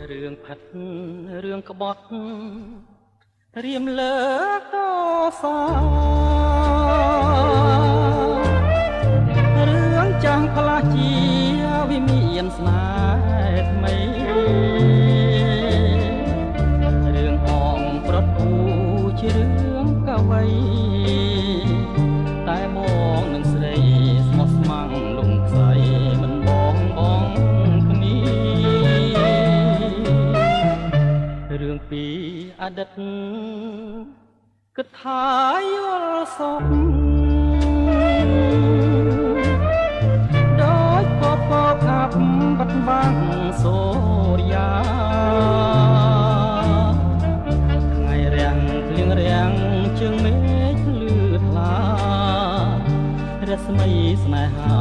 រឿងផិតរឿងក្បត់រៀមលើកតសារឿងចាំងផ្លាស់ជាវិមានស្នេហ៍ថ្មីរឿងអងប្រត់ពូជារឿងកវីតែបងនឹងស្រីស្មោះស្ម័ងលំខ្សៃមិនបងបងគ្នារឿងពីអតីតគិតថាយល់សុខដោយពពកអាប់បាត់បាំងសូរិយាថ្ងៃរាំងភ្លៀងរាំងជើងមេឃភ្លឺថ្លារស្មីស្នេហា